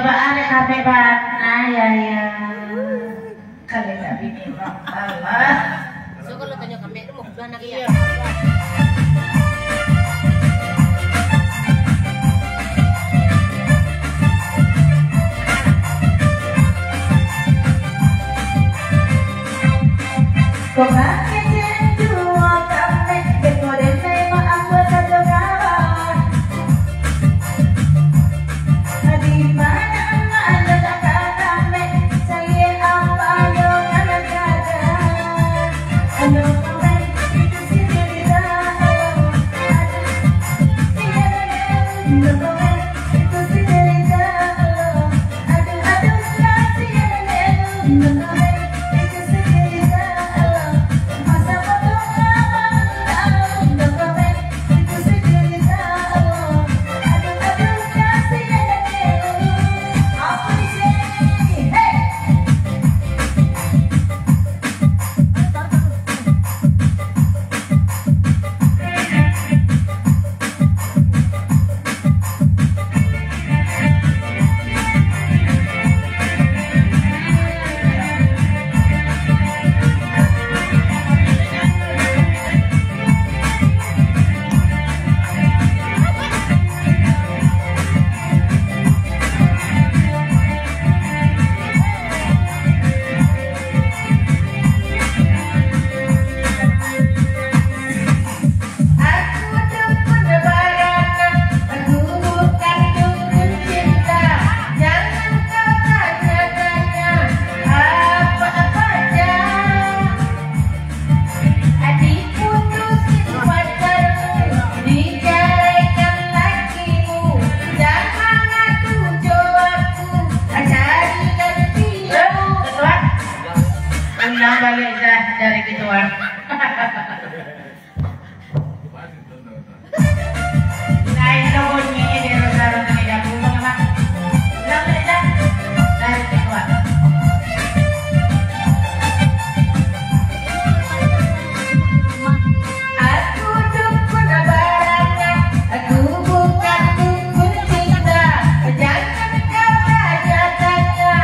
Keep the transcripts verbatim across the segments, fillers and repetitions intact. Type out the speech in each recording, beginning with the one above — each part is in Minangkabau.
Ba arek kami bana, ya, ya. Kami tak bini urang salah. So, kalau tanyo kami tu mau bulan lagi, ya? Iya. Aku dukun barana, aku bukan dukun cinta. Jangan kau tanya-tanya apa-apa aja. Adik putusin pacarmu, diceraikan lakimu. Jangan ngadu jo aku, cari ganti. Eh, ketua. Undang baliak Izzah dari ketua. Lain lo bunyi di roda-roda di dapur, Bang, Bang. Ulang baliak, Izzah. Dari ketua. Aku dukun barana, aku bukan dukun cinta. Jangan kau tanya-tanya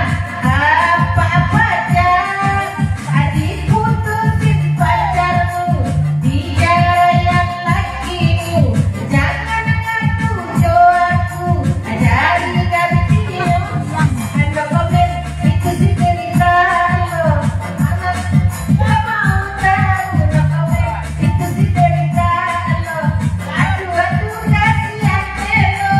apa-apa aja. Adik putusin pacarmu, diceraikan lakimu. Jangan ngadu jo aku, cari ganti. Ando komen, itu si cerita lo. Anak, tak mau tahu, ando komen, itu si cerita lo. Aduh, aduh, kasihan lo.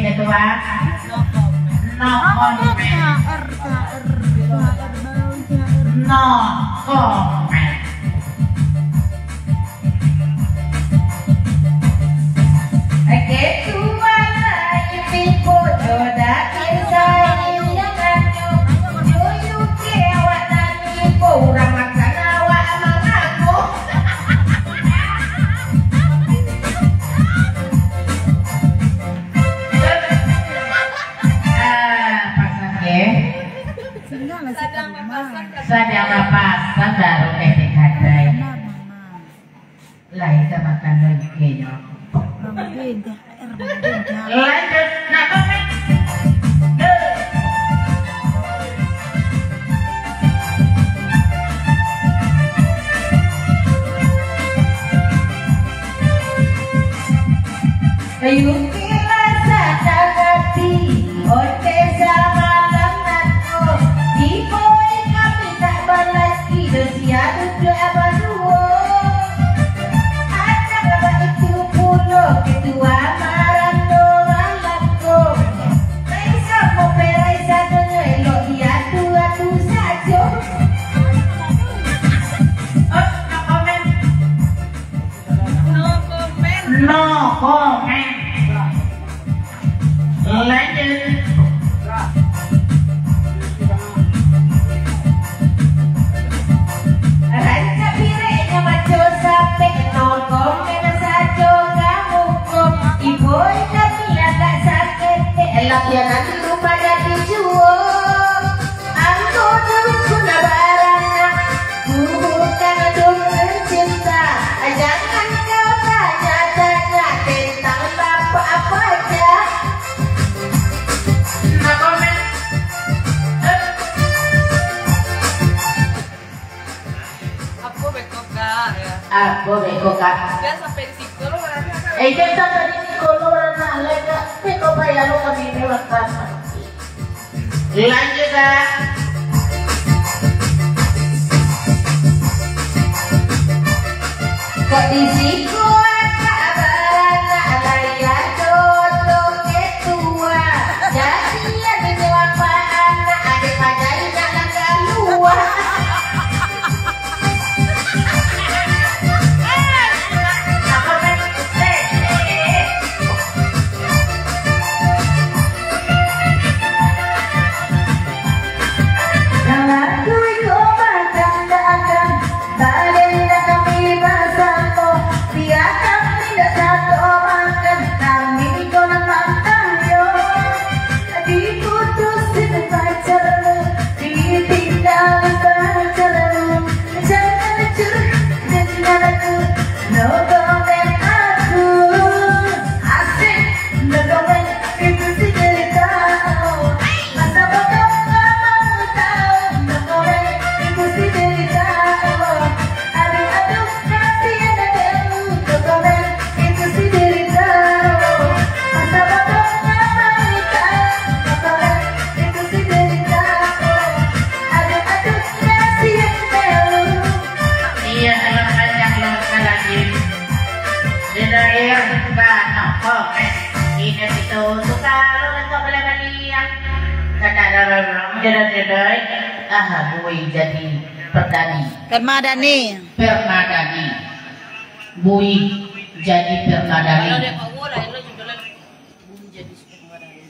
Ketua. No comment. No comment. Oke, tuan, ini foto dari saya. Yo, yo, ke awak tadi, urang makan awak mangaku. Ah, pasang, ya. Sadang bapasan baru, eh, dek kadai. Lai ka makan lai kenyo. Lanjut, nak komen. Yuki rasa tak hati, onde samalam nako, tibo kami tak balaki, dosia duduak baduo. No comment. Lanjut. Rancak pireknyo maco sapek, no comment sajo ka muko. Ibo kami agak sakik, lapian ati rumah jadi juo. Angku duitku nak baranak, ku bukan dukun cinta. Jangan kau tanya-tanya tentang bapak paja. Nak komen? Apo beko, Kak, ya? Apo beko, Kak? Jan sampai di siko lo, Kak. Eh, jan sampai di siko lo, Kak. Beko payah lo kami ni, Kak. Lanjut, Kak. Kok di siko agak baranak, lai ado tongek tua. Jadi, ado nyawa anak, adek pajai nak langkah luar. Jangan curhat dengan aku, no comment aku. Asik, no comment, itu sih cerita lo. Masa bodoh nggak mau tahu, no comment, itu sih cerita lo. Aduh, aduh, kasihan adekmu, no comment, itu sih cerita lo. Masa bodoh nggak mau tahu, no comment, itu sih cerita lo. Aduh, aduh, kasihan adekmu. Iya, salah panjang lo sekali lagi. Jedair, banok, komen. Inyo itu suka lo lengkap baliak-baliak. Kata ada orang, jedai-jedai. Ah, Bui jadi Permadani. Permadani. Permadani. Bui jadi Permadani. Kalau dia power lah, lo judulnya Bui jadi Permadani.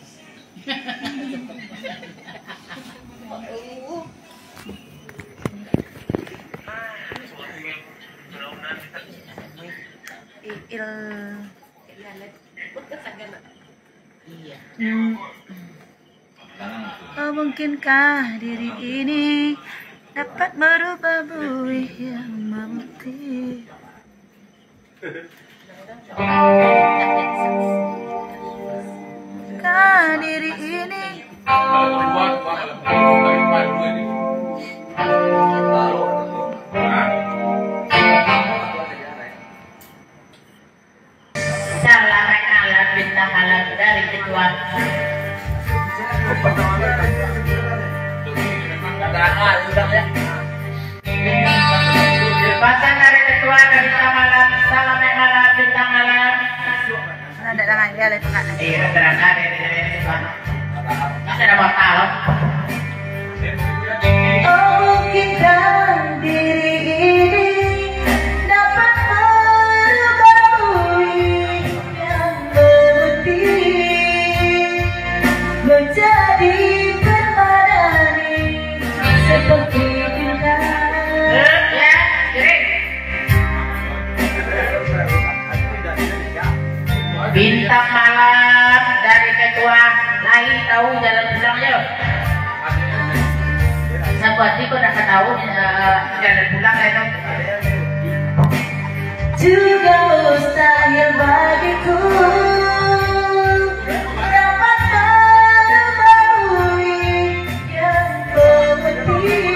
Il-, il-, Iya. Hmm. Oh, mungkinkah diri ini dapat merubah buih yang memutih? Kah diri ini Salamaik malam, bintang malam dari ketua. Pasan dari ketua, dari bintang malam, salamaik malam, bintang malam. Nah, ndak dangan, dia lah tengah. Iya, terang ada di dalam itu, Pak. Masa ada batal? Oh, mungkinkah diri ini dapat merubah buih yang memutih menjadi permadani seperti bintang. Eh, ya, jadi. Bintang malam dari ketua, lai tahu jalan pulang yo. Sabuati ko nak tahu, eh, jalan pulang yo. Juga mustahil bagiku dapat melalui yang penting.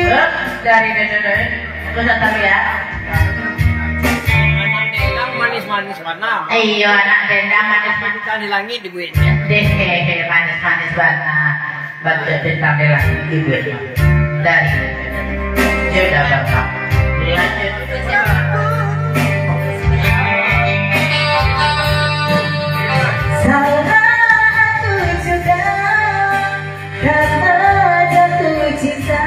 Eh, dari dede, dede. Terus satu ya. Anak dendang manis-manis warna. Iyo, anak dendang manis-manis. Bintang di langit dibuatnya. Deh, deh, deh, manis-manis warna. Baca bintang di langit dibuatnya. Dari Joda Bapak. Lanjut. Salah aku juga karena jatuh cinta.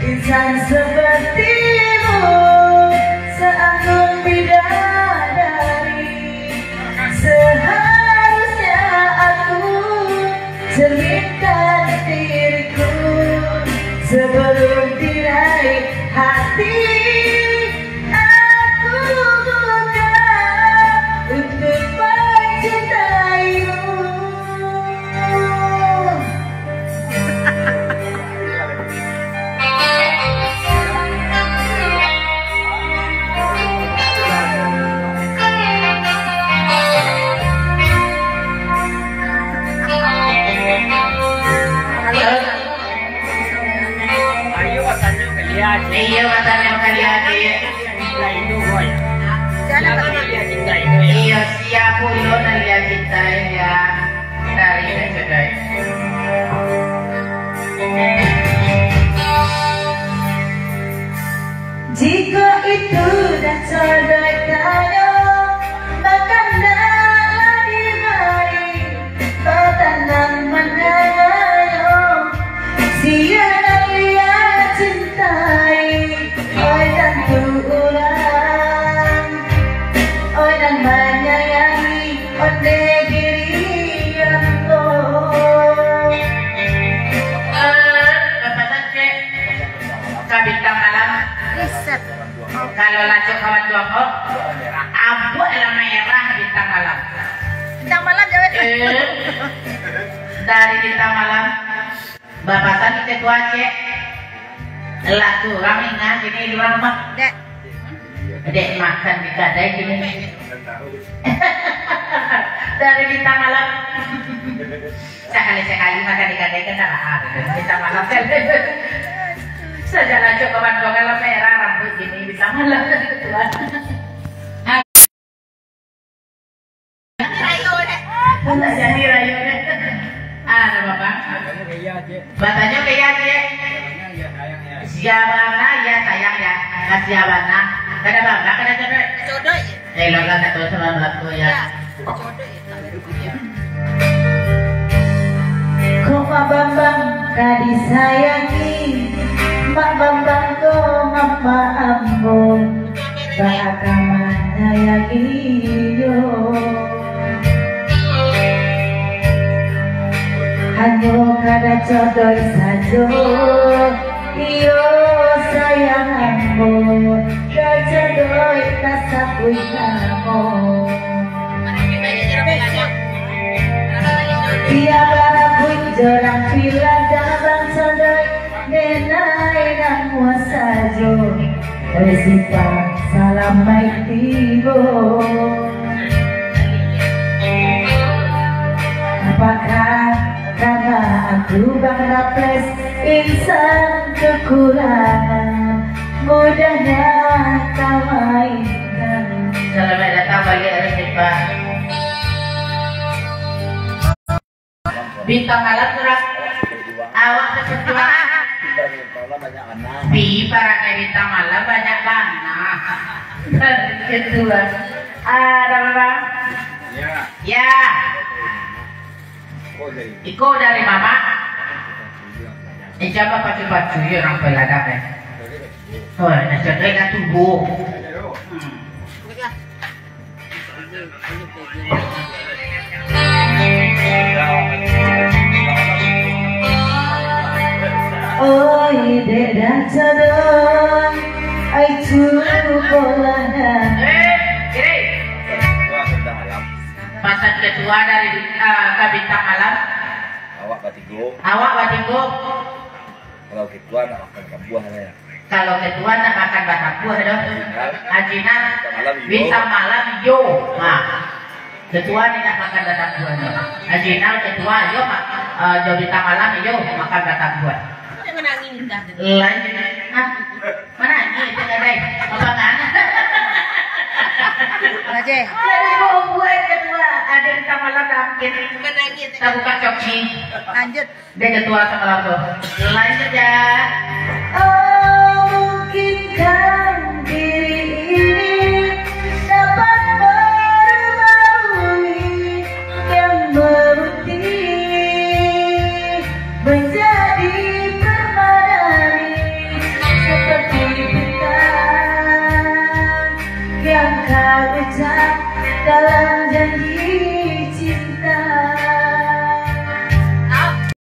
Insan sepertimu seanggun bidadari. Jikok itu nan sadai tanyo, mako ndaklah dibari, batanang mananyo. Sia nan liak cintai, oi tantu urang, oi nan manyayangi onde diri ambo. Bapasan cek ka bintang malam. Riset. Kalau lacok kawan tuan ko, abuak lah merah bintang malam. Bintang malam jawab. Eh, dari bintang malam. Bapasan kito tu acek. Lah kurang ingat ini di rumah. Dek. Dek makan di kadai kini. Dari bintang malam. Sakali-sakali makan di kadai kan dah lah. Bintang malam kan. Saja lah cukup kawan-kawan lah merah rambut gini bintang malam kan ketua. Pun tak jadi rayo deh. Ah, ada bapak. Batanyo ke iya, Cik. Siapa nak? Ya, sayang, ya. Nah, siapa nak? Kada bangga, kada codoi. Codoi. Eh, lo lah, kata sama belaku, ya. Ya, codoi, ya. Kok Mak Bambang ka disayangi, Mak Bambang ko mama ambo. Baa ka manyayangi iyo. Hanyo kada codoi sajo, iyo sayang ambo, kada codoi tasabuik namo. Tiap barabuik jorang pilah dah bang codoi, denai namuah sajo. Resipa salamaik tibo. Apakah karena aku Bang Raples insan kekurangan, mudahnya kau mainkan. Salamaik datang baliak, Resipa. Bintang malam tu lah. Awak tu ketua. Pi parangai bintang malam banyak bana. Ketua. Ada apa? Ya. Ya. Iko dari mama. Ini siapa pacu-pacu ya orang peladang eh. Oh, nak cakap dah tubuh. Hmm. Oi, dek dah codoi, ai cubolah dah. Pasan ketua dari, ah, ka bintang malam. Awak batigo. Awak batigo. Kalau ketua nak makan kambuah lah ya. Kalau ketua nak makan batapuah doh. Ajinal, bintang malam iyo. Ha. Ketua ni nak makan batapuah doh. Ajinal ketua iyo mak, eh, jo bintang malam iyo makan batapuah. Lain ha? Mana ni itu kadai? Apa kan? Raja. Jadi mau buat ketua ada bintang malam dah mungkin. Kita buka coki. Lanjut. Dia ketua sama lapor. Lanjut ya. Oh, mungkinkah diri ini dapat berbauri yang memutih menjadi permadani seperti bintang yang kau ucap dalam janji